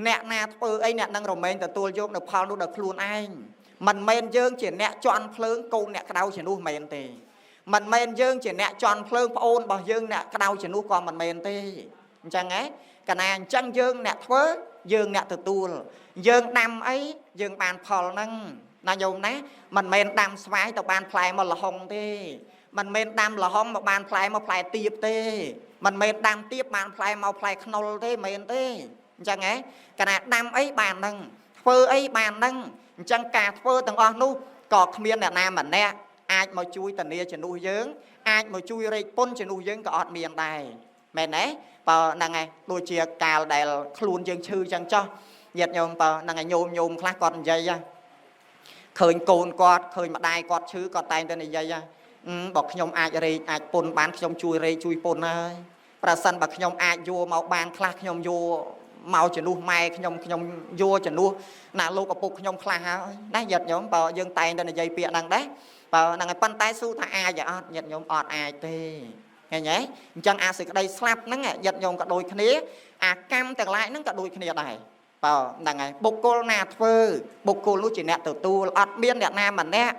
អ្នកណាធ្វើអីអ្នកនឹងរមែងទទួលយកនៅផលនោះដោយខ្លួនឯងមិនមែនយើងជាអ្នកជន់ភ្លើងកូនអ្នកក្តៅជំនួសមែនទេមិនមែនយើងជាអ្នកជន់ភ្លើងប្អូនរបស់យើងអ្នកក្តៅជំនួសក៏មិនមែនទេអញ្ចឹងហ៎កាលណាអញ្ចឹងយើងអ្នកធ្វើយើងអ្នកទទួលយើងដាំអីយើងបានផលហ្នឹងណាញោមណាមិនមែនដាំស្វាយទៅបានផ្លែមកល្ហុងទេមិនមែនដាំល្ហុងមកបានផ្លែមកផ្លែទៀបទេមិនមែនដាំទៀបបានផ្លែមកផ្លែខ្នុរទេមែនទេអញ្ចឹងហ៎កាលណាដាំអីបានហ្នឹងធ្វើអីបានហ្នឹងអញ្ចឹងការធ្វើទាំងអស់នោះក៏គ្មានអ្នកណាម្នាក់អាចមកជួយធានាជំនួសយើងអាចមកជួយរែកពុនជំនួសយើងក៏អត់មានដែរមែនទេបើហ្នឹងហើយដូចជាកាលដែលខ្លួនយើងឈឺចឹងចោះញាតិញោមបើហ្នឹងហើយញោមខ្លះគាត់និយាយឃើញកូនគាត់ឃើញម្ដាយគាត់ឈឺគាត់តែងតែនិយាយបើខ្ញុំអាចរែកអាចពុនបានខ្ញុំជួយរែកជួយពុនហើយប្រសិនបើខ្ញុំអាចយកមកបានខ្លះខ្ញុំយកមកជំនួសម៉ែខ្ញុំយកជំនួសណាលោកឪពុកខ្ញុំខ្លះហើយណាញាតិញោមបើយើងតែងតែនិយាយពាក្យហ្នឹងដែរបើហ្នឹងហើយប៉ុន្តែស៊ូថាអាចអត់ញាតិញោមអត់អាចទេឃើញទេអញ្ចឹងអាសេចក្តីស្លាប់ហ្នឹងញាតិញោមក៏ដូចគ្នាអាកម្មទាំងឡាយហ្នឹងក៏ដូចគ្នាដែរបើហ្នឹងហើយបុគ្គលណាធ្វើបុគ្គលនោះជាអ្នកទទួលអត់មានអ្នកណាម្នាក់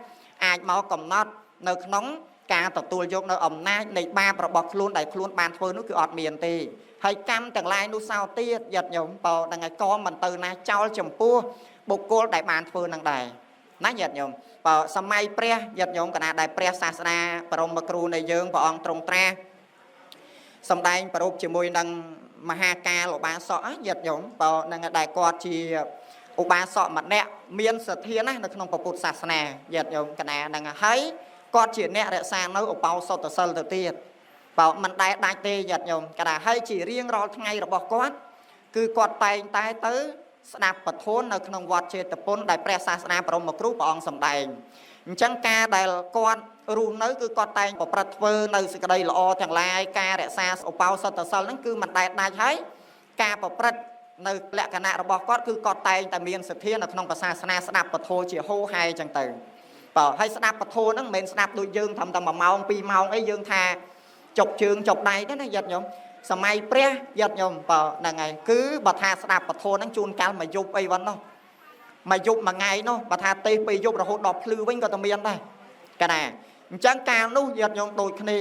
អាចមកកំណត់នៅក្នុងការទទួលយកនៅអំណាចនៃបាបរបស់ខ្លួនដែលខ្លួនបានធ្វើនោះគឺអត់មានទេហើយកម្មទាំងឡាយនោះសោទៀតញាតិញោមបើហ្នឹងហើយក៏មិនទៅណាចោលចំពោះបុគ្គលដែលបានធ្វើនឹងដែរណាញាតិញោមបើសម័យព្រះញាតិញោមកណាដែលព្រះសាស្តាបរមគ្រូនៃយើងព្រះអង្គទ្រង់ត្រាស់សម្ដែងប្រពជាមួយនឹងមហាកាលឧបាសកញាតិញោមបើនឹងដែលគាត់ជាឧបាសកម្នាក់មានសទ្ធាណាស់នៅក្នុងពុទ្ធសាសនាញាតិញោមកណានឹងហើយគាត់ជាអ្នករក្សានៅឧបោសថសិលទៅទៀតបើមិនដែលដាច់ទេញាតិញោមកណាហើយជារៀងរាល់ថ្ងៃរបស់គាត់គឺគាត់តែងតែទៅស្ដាប់ពធនៅក្នុងវត្តចេតពុនដែលព្រះសាសនាបរមគ្រូព្រះអង្គសម្ដែងអញ្ចឹងការដែលគាត់រស់នៅគឺគាត់តែងប្រព្រឹត្តធ្វើនៅសេចក្តីល្អទាំងឡាយការរក្សាឧបោសថសិលហ្នឹងគឺមិនដែលដាច់ហើយការប្រព្រឹត្តនៅលក្ខណៈរបស់គាត់គឺគាត់តែងតែមានសទ្ធានៅក្នុងសាសនាស្ដាប់ពធជាហូហែអញ្ចឹងទៅបើហើយស្ដាប់ពធហ្នឹងមិនមែនស្ដាប់ដូចយើងត្រឹមតែ1ម៉ោង2ម៉ោងអីយើងថាចុកជើងចុកដៃទេណាញាតិញោមសម័យព្រះញាតិញោមបើហ្នឹងហើយគឺបើថាស្ដាប់ពធហ្នឹងជួនកាលមួយយប់អីវ៉ាន់នោះមួយយប់មួយថ្ងៃនោះបើថាទេសពេលយប់រហូតដល់ភ្លឺវិញក៏តែមានដែរកាលណាអញ្ចឹងកាលនោះញាតិញោមដូចគ្នា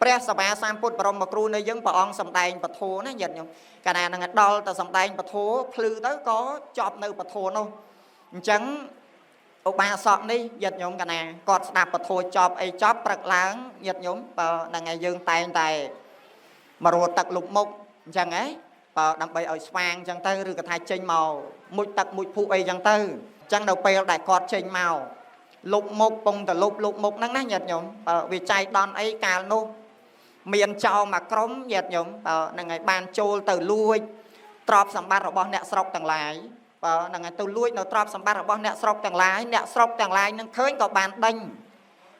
ព្រះសម្មាសម្ពុទ្ធបរមគ្រូនៃយើងព្រះអង្គសម្ដែងពធណាញាតិញោមកាលណាហ្នឹងដល់តែសម្ដែងពធភ្លឺទៅក៏ចប់នៅពធនោះអញ្ចឹងឧបាសកនេះញាតិញោមកណាគាត់ស្ដាប់ពធចប់អីចប់ព្រឹកឡើងញាតិញោមបើហ្នឹងហើយយើងតែងតែមករត់ទឹកលុបមុខអញ្ចឹងហ៎បើដើម្បីឲ្យស្វាងអញ្ចឹងទៅឬក៏ថាចេញមកមុជទឹកមុជភក់អីអញ្ចឹងទៅអញ្ចឹងនៅពេលដែលគាត់ចេញមកលុបមុខពងតលុបលុបមុខហ្នឹងណាញាតិញោមបើវាចៃដន្យអីកាលនោះមានចោរមួយក្រុមញាតិញោមបើហ្នឹងហើយបានចូលទៅលួចទ្រព្យសម្បត្តិរបស់អ្នកស្រុកទាំងឡាយបើហ្នឹងហើយទៅលួចនៅទ្រព្យសម្បត្តិរបស់អ្នកស្រុកទាំងឡាយអ្នកស្រុកទាំងឡាយនឹងឃើញក៏បានដេញ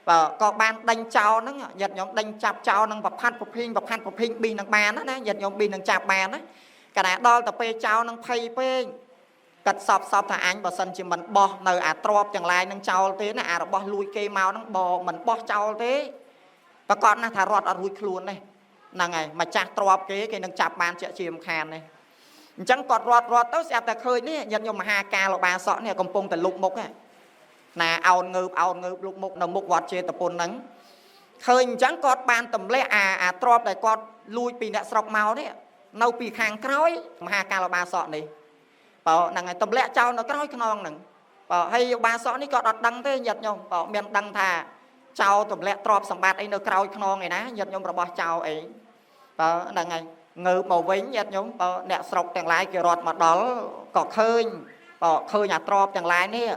បើក៏បានដេញចោលហ្នឹងញាតិញោមដេញចាប់ចោលហ្នឹងប្រផាត់ប្រភីងប្រផាត់ប្រភីងប៊ីនឹងបានណាញាតិញោមប៊ីនឹងចាប់បានណាកាលណាដល់ទៅពេលចោលហ្នឹងភ័យពេកកាត់សពថាអញបើសិនជាមិនបោះនៅអាទ្របទាំងឡាយនឹងចោលទេណាអារបស់លួចគេមកហ្នឹងបើមិនបោះចោលទេប្រកាសណាស់ថារត់អត់រួចខ្លួនទេហ្នឹងហើយម្ចាស់ទ្របគេគេនឹងចាប់បានជាជាមខានទេអញ្ចឹងគាត់រត់ទៅស្រាប់តែឃើញនេះញាតិញោមមហាកាលបាសកនេះកំពុងតែលុបមុខណាអោនងើបលុបមុខនៅមុខវត្តចេតពុនហ្នឹងឃើញអញ្ចឹងគាត់បានទម្លាក់អាទ្របដែលគាត់លួចពីអ្នកស្រុកមកនេះនៅពីខាងក្រោយមហាកាលបាសកនេះបើហ្នឹងហើយទម្លាក់ចោលនៅក្រោយខ្នងហ្នឹងបើហើយបាសកនេះគាត់អត់ដឹងទេញាតិញោមបើមានដឹងថាចោលទម្លាក់ទ្រព្យសម្បត្តិអីនៅក្រោយខ្នងឯណាញាតិញោមរបស់ចោលអីបើហ្នឹងហើយងើបមកវិញញាតិញោមបើអ្នកស្រុកទាំងឡាយគេរត់មកដល់ក៏ឃើញបើឃើញអាទ្រព្យទាំងឡាយនេះ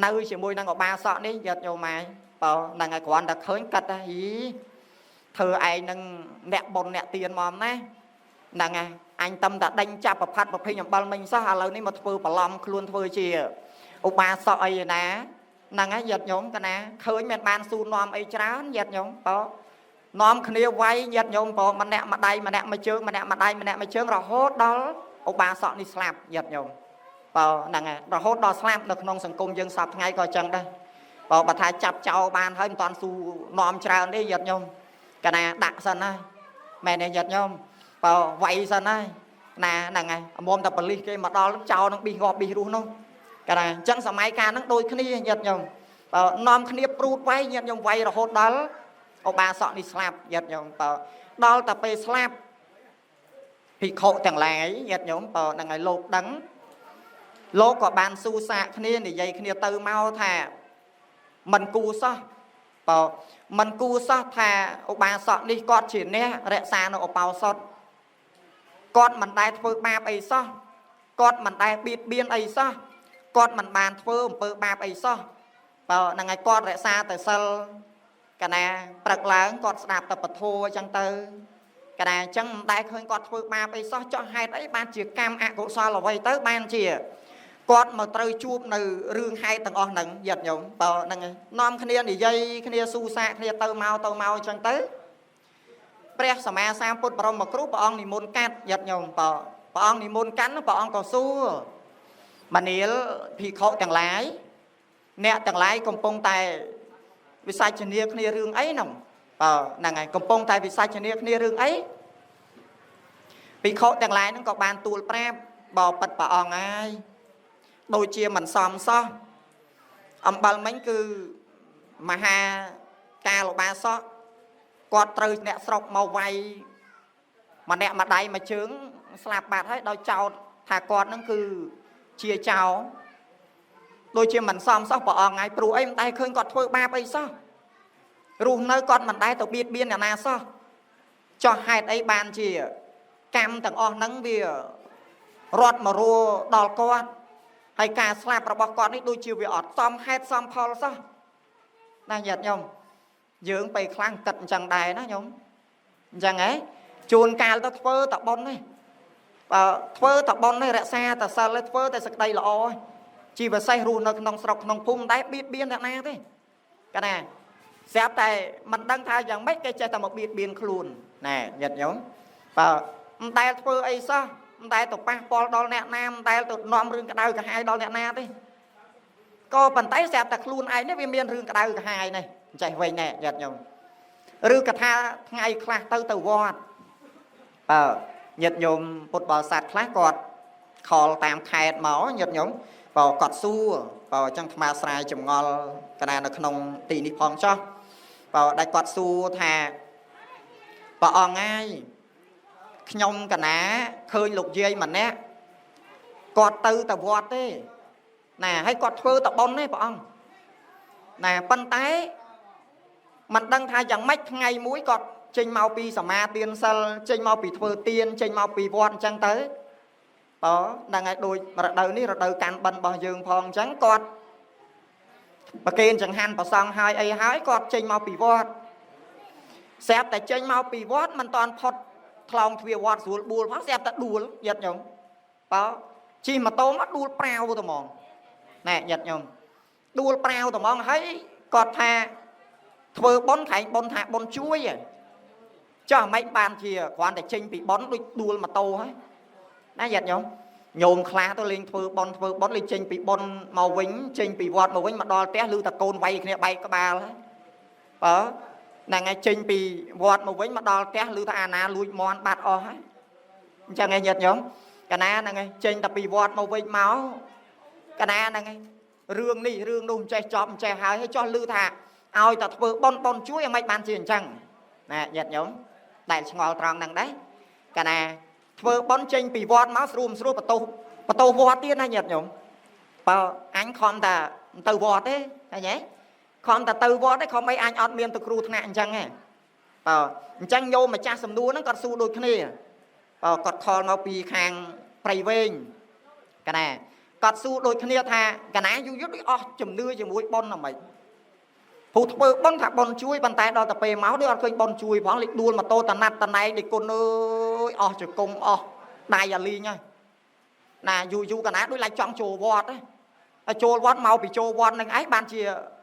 នៅជាមួយនឹងឧបាសកនេះញាតិញោមហើយបើហ្នឹងហើយគ្រាន់តែឃើញកាត់ថាហីធ្វើឯងនឹងអ្នកបុណ្យអ្នកទានមកណាហ្នឹងហើយអញតំតែដេញចាប់ប្រផាត់ប្រភេទអំបិលមិញសោះឥឡូវនេះមកធ្វើបន្លំខ្លួនធ្វើជាឧបាសកអីណាហ្នឹងហើយញាតិញោមកណាឃើញមិនបានស៊ូនាំអីច្រើនញាតិញោមបើនាំគ្នាវាយញាតិញោមបើម្នាក់ម្ដាយម្នាក់មួយជើងម្នាក់ម្ដាយម្នាក់មួយជើងរហូតដល់ឧបាសកនេះស្លាប់ញាតិញោមបើហ្នឹងហើយរហូតដល់ស្លាប់នៅក្នុងសង្គមយើងសប្តាហ៍ថ្ងៃក៏អញ្ចឹងដែរបើថាចាប់ចោលបានហើយមិនតាន់ស៊ូនាំច្រើនទេញាតិញោមកណាដាក់សិនណាមែនទេញាតិញោមបើវាយសិនហើយ ណាហ្នឹងហើយអមុំតែប៉ូលីសគេមកដល់ចោលនឹងប៊ីងាប់ប៊ីរស់នោះកាលណាអញ្ចឹងសម័យកាលហ្នឹងដូចគ្នាញាតិញោមបើនាំគ្នាព្រួតវាយញាតិញោមវាយរហូតដល់ឧបាសកនេះស្លាប់ញាតិញោមបើដល់តែពេលស្លាប់ភិក្ខុទាំងឡាយញាតិញោមបើហ្នឹងហើយលោកដឹងលោកក៏បានស៊ូសាកគ្នានិយាយគ្នាទៅមកថាមិនគួរសោះបើមិនគួរសោះថាឧបាសកនេះគាត់ជាអ្នករក្សានៅឧបោសថគាត់មិនដែលធ្វើបាបអីសោះគាត់មិនដែលបៀតបៀនអីសោះគាត់មិនបានធ្វើអំពើបាបអីសោះបើហ្នឹងហើយគាត់រក្សាតែសិលកាលណាព្រឹកឡើងគាត់ស្ដាប់តែពធអញ្ចឹងទៅកាលណាអញ្ចឹងមិនដែលឃើញគាត់ធ្វើបាបអីសោះចោះហេតុអីបានជាកម្មអកុសលអ្វីទៅបានជាគាត់មកត្រូវជួបនៅរឿងហេតុទាំងអស់ហ្នឹងញាតិញោមបើហ្នឹងឯងនាំគ្នានិយាយគ្នាស៊ូសាកគ្នាទៅមកទៅមកអញ្ចឹងទៅព្រះសម្មាសម្ពុទ្ធបរមគ្រូព្រះអង្គនិមន្តកាត់ញាតិញោមបើព្រះអង្គនិមន្តកាន់ព្រះអង្គក៏សួរមនាលភិក្ខុទាំងឡាយអ្នកទាំងឡាយកំពុងតែវិសាចនាគ្នារឿងអីហ្នឹងបើហ្នឹងហើយកំពុងតែវិសាចនាគ្នារឿងអីភិក្ខុទាំងឡាយហ្នឹងក៏បានទូលប្រាប់បបិទ្ធព្រះអង្គហើយដូចជាមិនសមសោះអំបិលមិញគឺមហាកាលបាសកគាត់ត្រូវអ្នកស្រុកមកវាយម្នាក់មួយដៃមួយជើងស្លាប់បាត់ហើយដោយចោទថាគាត់នឹងគឺជាចោរដូចជាមិនសមសោះព្រះអង្គហើយព្រោះអីមិនដែលឃើញគាត់ធ្វើបាបអីសោះរស់នៅគាត់មិនដែលទៅបៀតបៀនអ្នកណាសោះចោះហេតុអីបានជាកម្មទាំងអស់ហ្នឹងវារត់មករੂដល់គាត់ហើយការស្លាប់របស់គាត់នេះដូចជាវាអត់សមហេតុសមផលសោះណាញាតិញោមយើងពេលខ្លាំងគិតអញ្ចឹងដែរណាញោមអញ្ចឹងហ៎ជួនកាលទៅធ្វើតបុណ្យនេះបើធ្វើតបុណ្យនេះរក្សាតសិលធ្វើតែសក្តីល្អជីវសេះរស់នៅក្នុងស្រុកក្នុងភូមិមិនដែរបៀតបៀនអ្នកណាទេកាលណាស្រាប់តែមិនដឹងថាយ៉ាងម៉េចគេចេះតែមកបៀតបៀនខ្លួនណែញាតិញោមបើមិនដែលធ្វើអីសោះមិនដែលទៅប៉ះពាល់ដល់អ្នកណាមិនដែលទៅនាំរឿងក្តៅក្រហាយដល់អ្នកណាទេក៏ប៉ុន្តែស្រាប់តែខ្លួនឯងនេះវាមានរឿងក្តៅក្រហាយនេះចេះវិញណែញាតិញោមឬក៏ថាថ្ងៃខ្លះទៅទៅវត្តបើញាតិញោមពុទ្ធបរិស័ទខ្លះគាត់ខលតាមខេតមកញាតិញោមបើគាត់សួរបើអញ្ចឹងអាត្មាស្រាយចម្ងល់កណានៅក្នុងទីនេះផងចោះបើដែលគាត់សួរថាព្រះអង្គហើយខ្ញុំកណាឃើញលោកយាយម្នាក់គាត់ទៅតែវត្តទេណាហើយគាត់ធ្វើតែបុណ្យទេព្រះអង្គណាប៉ុន្តែមិនដឹងថាយ៉ាងម៉េចថ្ងៃមួយគាត់ចេញមកពីសមាទានសិលចេញមកពីធ្វើទានចេញមកពីវត្តអញ្ចឹងទៅបើដឹងហើយដូចរដូវនេះរដូវកាន់បិណ្ឌរបស់យើងផងអញ្ចឹងគាត់ប្រគេនចង្ហាន់ប្រសង់ហើយអីហើយគាត់ចេញមកពីវត្តស្រាប់តែចេញមកពីវត្តមិនតាន់ផុតថ្លងទ្វារវត្តស្រួលបួលផងស្រាប់តែដួលញាតិញោមបើជិះម៉ូតូមកដួលប្រាវទៅហ្មងណែញាតិញោមដួលប្រាវទៅហ្មងហើយគាត់ថាធ្វើបុណ្យខែងបុណ្យថាបុណ្យជួយចុះមិនបានជាគ្រាន់តែចេញពីបុណ្យដូចដួលម៉ូតូហើយណាញាតិញោមញោមខ្លះទៅលេងធ្វើបុណ្យធ្វើបុណ្យលេងចេញពីបុណ្យមកវិញចេញពីវត្តមកវិញមកដល់ផ្ទះឮតែកូនវាយគ្នាបែកក្បាលហើយបើហ្នឹងហើយចេញពីវត្តមកវិញមកដល់ផ្ទះឮថាអាណាលួចមន់បាត់អស់ហើយអញ្ចឹងឯងញាតិញោមកណាហ្នឹងហើយចេញតែពីវត្តមកវិញមកកណាហ្នឹងហើយរឿងនេះរឿងនោះមិនចេះចប់មិនចេះហើយហើយចោះឮថាឲ្យតែធ្វើបុណ្យបុណ្យជួយឲ្យមិនបានជាអញ្ចឹងណាញាតិញោមដែលឆ្ងល់ត្រង់ហ្នឹងដែរកណាធ្វើបុណ្យចេញពីវត្តមកស្រួលស្រួលបន្ទោសបន្ទោសវត្តទៀតណាញាតិញោមបើអញខំតែទៅវត្តទេឃើញទេខំតែទៅវត្តទេខំអីអញអត់មានទៅគ្រូថ្នាក់អញ្ចឹងទេបើអញ្ចឹងញោមម្ចាស់សំណួរហ្នឹងគាត់សួរដូចគ្នាបើគាត់ខលមកពីខាងព្រៃវែងកណាគាត់សួរដូចគ្នាថាកណាយូរយូរដូចអស់ជំនឿជាមួយបុណ្យហ្មងព្រោះធ្វើបុណ្យថាបុណ្យជួយប៉ុន្តែដល់ទៅពេលមកដូចអត់ឃើញបុណ្យជួយផងលេចដួលម៉ូតូតណាត់តណែងដូចគុណអើយអស់ជង្គង់អស់ដៃអាលីងហើយណាយូរយូរកណាដូចឡើងចង់ចូលវត្តហើយចូលវត្តមកពីចូលវត្តនឹងឯងបានជា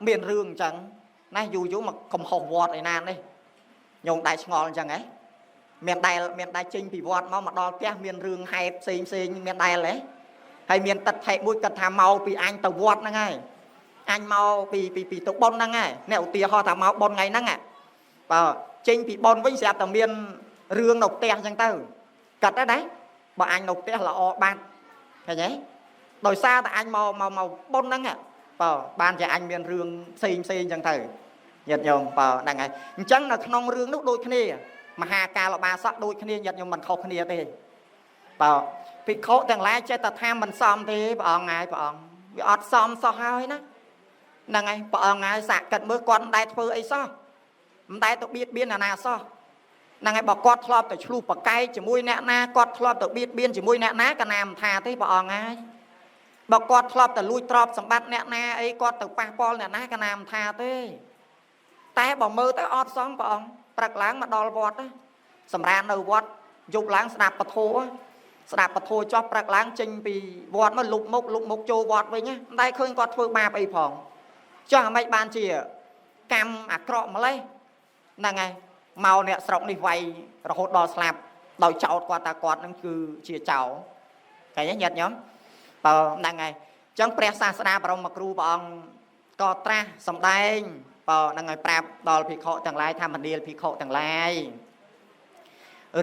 មានរឿងអញ្ចឹងណាយូរយូរមកកំហុសវត្តឯណានេះញោមដែរឆ្ងល់អញ្ចឹងហ៎មានដែលចេញពីវត្តមកដល់ផ្ទះមានរឿងហេតុផ្សេងផ្សេងមានដែលហ៎ហើយមានទឹកថែមួយគាត់ថាមកពីអញទៅវត្តហ្នឹងហើយអញមកពីពីពីទៅប៉ុនហ្នឹងហើយអ្នកឧទាហរណ៍ថាមកប៉ុនថ្ងៃហ្នឹងបើចេញពីប៉ុនវិញស្រាប់តែមានរឿងនៅផ្ទះអញ្ចឹងទៅកាត់ដែរណា បើអញនៅផ្ទះល្អបាត់ឃើញទេដោយសារតែអញមកមកមកប៉ុនហ្នឹងបើបានជាអញមានរឿងផ្សេងផ្សេងអញ្ចឹងទៅញាតិញោមបើហ្នឹងហើយអញ្ចឹងនៅក្នុងរឿងនោះដូចគ្នាមហាកាលបាសកដូចគ្នាញាតិញោមមិនខុសគ្នាទេបើភិក្ខុទាំងឡាយចេះតែថាមិនសមទេព្រះអង្គហើយព្រះអង្គវាអត់សមសោះហើយណាហ្នឹងហើយព្រះអង្គហើយសាកគិតមើលគាត់មិនដែលធ្វើអីសោះមិនដែលទៅបៀតបៀនអាណាសោះហ្នឹងហើយបើគាត់ធ្លាប់តែឆ្លោះប្រកែកជាមួយអ្នកណាគាត់ធ្លាប់ទៅបៀតបៀនជាមួយអ្នកណាកណាមិនថាទេព្រះអង្គហើយបើគាត់ធ្លាប់តែលួចទ្រព្យសម្បត្តិអ្នកណាអីគាត់ទៅប៉ះពាល់អ្នកណាកណាមិនថាទេតែបើមើលទៅអត់សមព្រះអង្គព្រឹកឡើងមកដល់វត្តសម្រាននៅវត្តយប់ឡើងស្ដាប់ពធស្ដាប់ពធចោះព្រឹកឡើងចេញពីវត្តមកលុបមុខលុបមុខចូលវត្តវិញមិនដែលឃើញគាត់ធ្វើបាបអីផងចុះអាម៉េចបានជាកម្មអាក្រក់ម្លេះហ្នឹងហើយមកអ្នកស្រុកនេះវាយរហូតដល់ស្លាប់ដោយចោទគាត់ថាគាត់នឹងគឺជាចោរឃើញទេញាតិញោមបើហ្នឹងហើយអញ្ចឹងព្រះសាស្តាបរមគ្រូព្រះអង្គក៏ត្រាស់សម្ដែងបើហ្នឹងហើយប្រាប់ដល់ភិក្ខុទាំងឡាយថាមនាលភិក្ខុទាំងឡាយ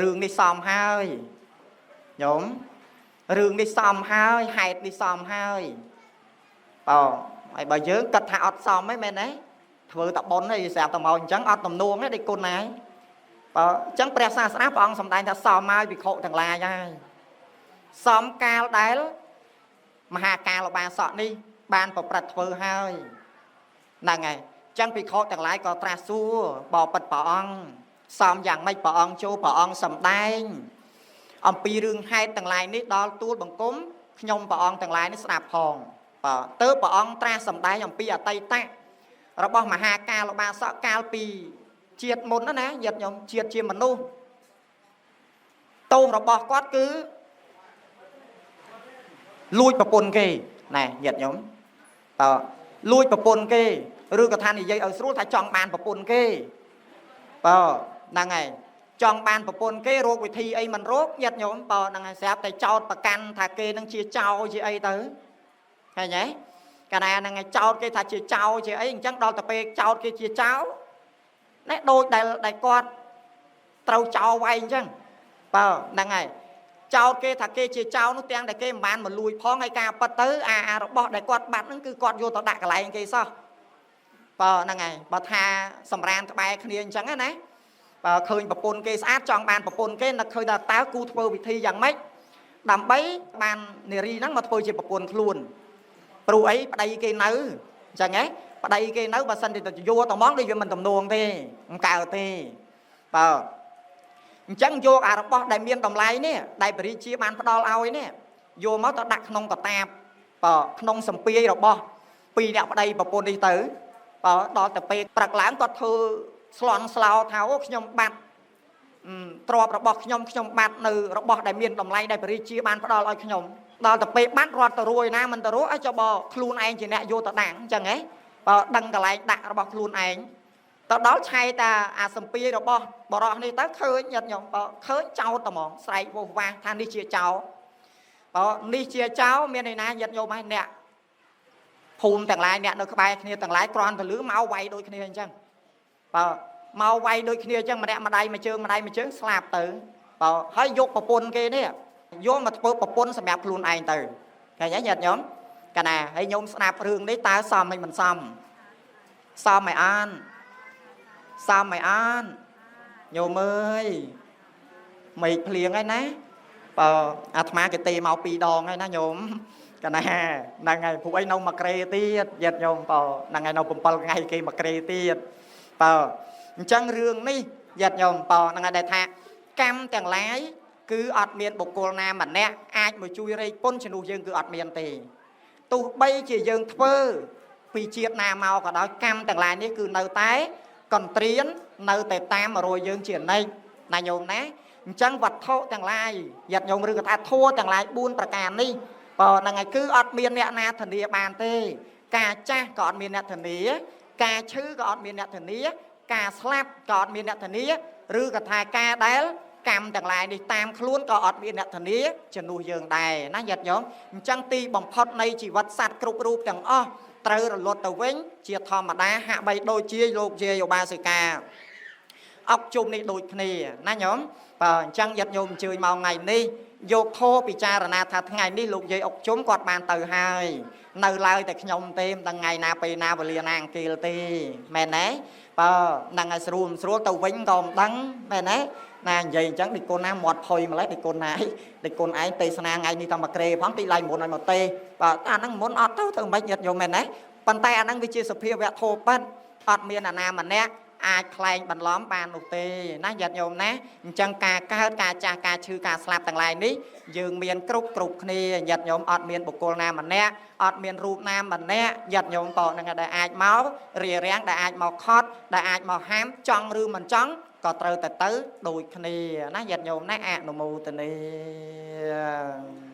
រឿងនេះសមហើយញោមរឿងនេះសមហើយហេតុនេះសមហើយបើហើយបើយើងគិតថាអត់សមទេមែនទេធ្វើតែប៉ុនទេស្រាប់តែមកអញ្ចឹងអត់ទំនួងទេដូចគុណណាបើអញ្ចឹងព្រះសាស្តាព្រះអង្គសម្ដែងថាសមហើយភិក្ខុទាំងឡាយហើយសមកាលដែលមហាកាលបាសកនេះបានប្រព្រឹត្តធ្វើហើយហ្នឹងហើយអញ្ចឹងភិក្ខុទាំងឡាយក៏ត្រាស់សួរបបិទ្ធព្រះអង្គសមយ៉ាងម៉េចព្រះអង្គចូលព្រះអង្គសម្ដែងអំពីរឿងហេតុទាំងឡាយនេះដល់ទូលបង្គំខ្ញុំព្រះអង្គទាំងឡាយនេះស្ដាប់ផងបាទទើបព្រះអង្គត្រាស់សម្ដែងអំពីអតីតរបស់មហាកាលបាសកកាលពីជាតិមុនណាញាតិញោមជាតិជាមនុស្សទោសរបស់គាត់គឺលួចប្រពន្ធគេណែញាតិញោមតើលួចប្រពន្ធគេឬក៏ថានិយាយឲ្យស្រួលថាចង់បានប្រពន្ធគេបើហ្នឹងហើយចង់បានប្រពន្ធគេរកវិធីអីមិនរកញាតិញោមបើហ្នឹងហើយស្រាប់តែចោតប្រកាន់ថាគេនឹងជាចោរជាអីទៅឃើញទេកាលណាហ្នឹងឯងចោតគេថាជាចោរជាអីអញ្ចឹងដល់ទៅពេលចោតគេជាចោរណែដូចដែលគាត់ត្រូវចោរវាយអញ្ចឹងបើហ្នឹងហើយចោតគេថាគេជាចោរនោះទាំងដែលគេមិនបានមកលួចផងហើយការប៉ັດទៅអារបស់ដែលគាត់បាត់ហ្នឹងគឺគាត់យកទៅដាក់កន្លែងគេសោះបើហ្នឹងហើយបើថាសម្រានក្បែរគ្នាអញ្ចឹងណាបើឃើញប្រពន្ធគេស្អាតចង់បានប្រពន្ធគេនឹកឃើញថាតើគូធ្វើវិធីយ៉ាងម៉េចដើម្បីបាននារីហ្នឹងមកធ្វើជាប្រពន្ធខ្លួនព្រោះអីប្តីគេនៅអញ្ចឹងហ៎ប្តីគេនៅបើសិនជាយកតែហ្មងដូចវាមិនទំនងទេមិនកើតទេបើអញ្ចឹងយកអារបស់ដែលមានតម្លៃនេះដែលព្រះរាជាបានផ្ដល់ឲ្យនេះយកមកទៅដាក់ក្នុងកតាបបើក្នុងសម្ពាយរបស់ពីរអ្នកប្តីប្រពន្ធនេះទៅបើដល់ទៅពេលព្រឹកឡើងគាត់ធ្វើស្លន់ស្លោថាអូខ្ញុំបាត់ទ្រព្យរបស់ខ្ញុំខ្ញុំបាត់នៅរបស់ដែលមានតម្លៃដែលព្រះរាជាបានផ្ដល់ឲ្យខ្ញុំដល់ទៅពេលបាត់រត់ទៅរួយណាមិនទៅរួយឲ្យចុះបើខ្លួនឯងជាអ្នកយកទៅដាក់អញ្ចឹងហ៎បើដឹងកន្លែងដាក់របស់ខ្លួនឯងទៅដល់ឆែកតាអាសម្ពាយរបស់បរោះនេះទៅឃើញញាតិញោមបើឃើញចោតតែហ្មងស្រែកវោះវាស់ថានេះជាចោរបើនេះជាចោរមានឯណាញាតិញោមហើយអ្នកភូមិទាំងឡាយអ្នកនៅក្បែរគ្នាទាំងឡាយគ្រាន់តែលឺមកវាយដូចគ្នាអញ្ចឹងបើមកវាយដូចគ្នាអញ្ចឹងម្នាក់ម្ដាយមួយជើងម្ដាយមួយជើងស្លាប់ទៅបើហើយយកប្រពន្ធគេនេះយកមកធ្វើប្រពន្ធសម្រាប់ខ្លួនឯងទៅឃើញទេញាតិញោមកណាហើយញោមស្ដាប់រឿងនេះតើសមហើយមិនសមសមឲ្យអានសមឲ្យអានញោមអើយមេឃភ្លៀងហើយណាបើអាត្មាគេទេមកពីរដងហើយណាញោមកណាហ្នឹងហើយព្រោះអីនៅមួយក្រេទៀតញាតិញោមបើហ្នឹងហើយនៅ7ថ្ងៃគេមួយក្រេទៀតបើអញ្ចឹងរឿងនេះញាតិញោមបើហ្នឹងហើយដែលថាកម្មទាំងឡាយគឺអត់មានបុគ្គលណាម្នាក់អាចមកជួយរែកពុនជំនួសយើងគឺអត់មានទេទោះបីជាយើងធ្វើពីជាតិណាមកក៏ដោយកម្មទាំងឡាយនេះគឺនៅតែកន្ត្រៀននៅតែតាមរយយើងជានិច្ចណាញោមណាអញ្ចឹងវត្ថុទាំងឡាយញាតិញោមឬក៏ថាធัวទាំងឡាយ4ប្រការនេះបើហ្នឹងហើយគឺអត់មានអ្នកណាធានាបានទេការចាស់ក៏អត់មានអ្នកធានាការឈឺក៏អត់មានអ្នកធានាការស្លាប់ក៏អត់មានអ្នកធានាឬក៏ថាការដែលកម្មទាំងឡាយនេះតាមខ្លួនក៏អត់មានអ្នកធានាជំនួសយើងដែរណាញាតិញោមអញ្ចឹងទីបំផុតនៃជីវិតសត្វគ្រប់រូបទាំងអស់ត្រូវរលត់ទៅវិញជាធម្មតាហាក់បីដូចជាលោកយាយឧបាសិកាអុកជុំនេះដូចគ្នាណាញោមបើអញ្ចឹងញាតិញោមអញ្ជើញមកថ្ងៃនេះ យកធម៌ពិចារណាថាថ្ងៃនេះលោកយាយអុកជុំគាត់បានទៅហើយនៅឡើយតែខ្ញុំទេមិនដឹងថ្ងៃណាពេលណាវេលាណាអង្គាលទេមែនទេបើហ្នឹងឲ្យស្រួលមិនស្រួលទៅវិញក៏មិនដឹងមែនទេណានិយាយអញ្ចឹងដូចកូនណាមាត់ផុយម្លេះដូចកូនណាដូចកូនឯងទេសនាថ្ងៃនេះតែមកក្រេផងទីឡៃមុនឲ្យមកទេបាទអាហ្នឹងមុនអត់ទៅទៅមិនញាតញោមមែនទេប៉ុន្តែអាហ្នឹងវាជាសភាវៈធម៌ពិតអត់មានអាណាម្នាក់អាចក្លែងបន្លំបាននោះទេណាញាតិញោមណាអញ្ចឹងការកើតការចាស់ការឈឺការស្លាប់ទាំងឡាយនេះយើងមានគ្រប់គ្រប់គ្នាញាតិញោមអត់មានបុគ្គលណាម្នាក់អត់មានរូបណាម្នាក់ញាតិញោមក៏នឹងដែលអាចមករារាំងដែលអាចមកខត់ដែលអាចមកហាមចង់ឬមិនចង់ក៏ត្រូវតែទៅដូចគ្នាណាញាតិញោមណាអនុមោទនា។